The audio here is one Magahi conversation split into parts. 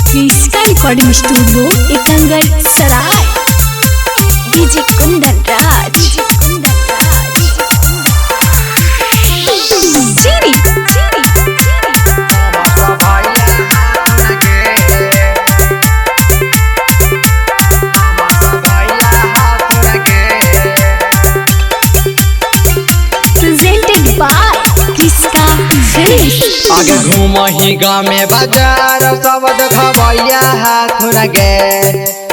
Kriska recording studio Ekangar Sarai. DJ Kundan Raj, Kundan Raj, Chiri, Chiri, presented by Kriska films. आगे घूमही गामे बाजार सब देखबैया हाथ गे।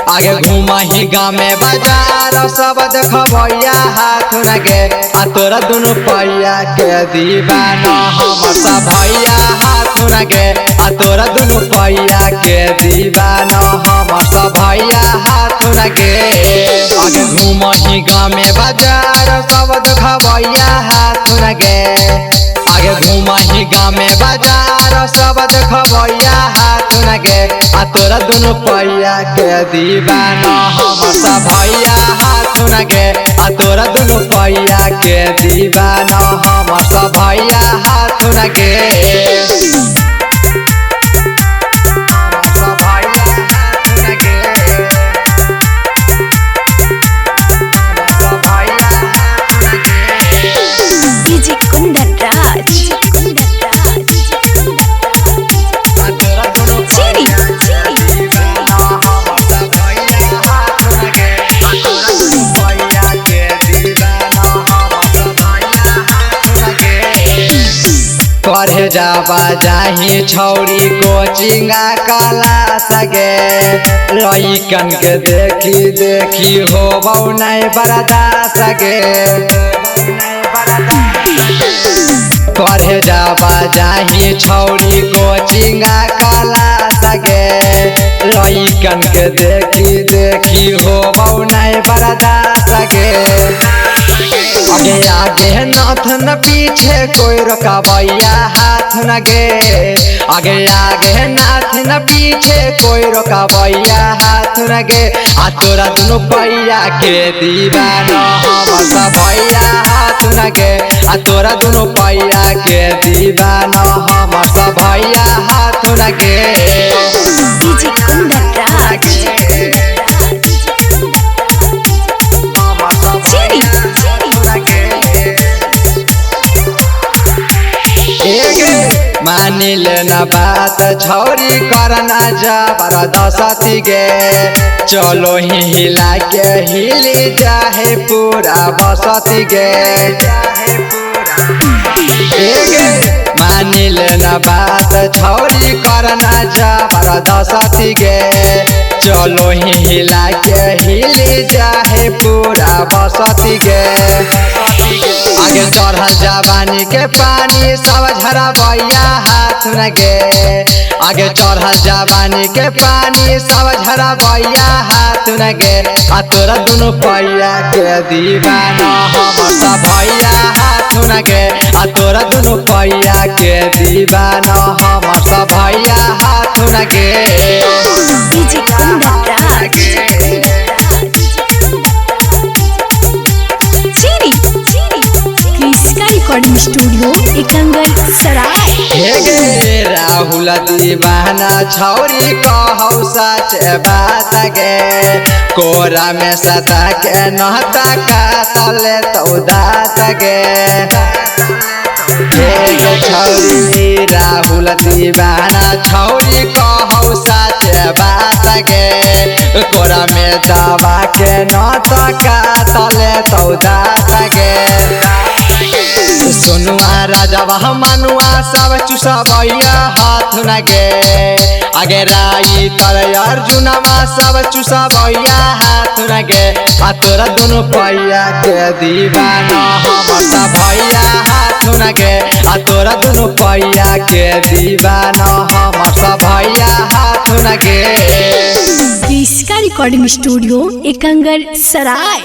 आगे घूमही गामे बाजार सब देखबैया हाथ गे। आ तोरा दुनु पैया के दीवाना हमर सब भैया हाथ गे। आ तोरा दुनु पैया के दीवाना हमर सब भैया हाथ गे। आगे घूमही गामे बाजार सब देखबैया हाथ गे। आगे घूमही गामे बाजार सब देखबैया हाथ गे। आ तोरा दुनु पैया के दीवाना हमर सब भैया हाथ गे। आ तोरा दुनु पैया के दीवाना हमर सब भैया हाथ गे। डीजे कुंदन राज, कुंदन राज, चिरी, चिरी, पढ़े जाबा जाही छौरी कोचिंगा क्लास गे। लइकन के देखी देखी हो नहीं बर्दाश्त गे। पढ़े जाबा जाही छौरी कोचिंगा क्लास गे। लइकन के देखी देखी हो नहीं बर्दाश्त गे। आगे आगे नाथ न पीछे कोई रोकबैया हाथ न गे। आगे आगे नाथ न पीछे कोई रोकबैया हाथ न गे। आ तोरा दुनु पैया के दीवाना हमर सब भैया हाथ न गे। आ तोरा दुनु पैया के दीवाना हमर सब भैया हाथ न गे। डीजे कुंदन राज, चिरी, मानिल न बात छौरी करना जबरदस्ती गे। चलो ही हिला के हिली चाहे पूरा बसती गे। मानिल न बात छौरी करना जबरदस्ती गे। चलो ही हिला के हिली चाहे पूरा बसती गे। आगे चढ़ल जवानी के पानी सब झरबैया हाथ न गे। आगे चढ़ल जवानी के पानी सब झरबैया हाथ न गे। आ तोरा दुनु पैया के दीवाना हमर सब भैया हाथ न गे। आ तोरा दुनु पैया के दीवाना हमर सब भैया हाथ न गे। DJ Kundan Raj, चिरी, चिरी, क्रिस्का recording studio Ekangar सराय। हे राहुल दीवाना छौरी कहौ सच बात गे। कोरा में सता के नहता कातले तो दात गे। हे छौरी राहुल दीवाना छौरी कहौ सच बात गे। कोरा में दबा के नहता कातले तो दात गे। सोनुआ राजावा मनुआ सब चुसबैया हाथ न गे। आगे राई तर अर्जुनवा सब चुसबैया हाथ न गे। आ तोरा दुनु पैया के दीवाना हमर सब भैया हाथ न गे। आ तोरा दुनु पैया के दीवाना हमर सब भैया हाथ न गे। क्रिस्का रिकॉर्डिंग स्टूडियो एकंगर सराय।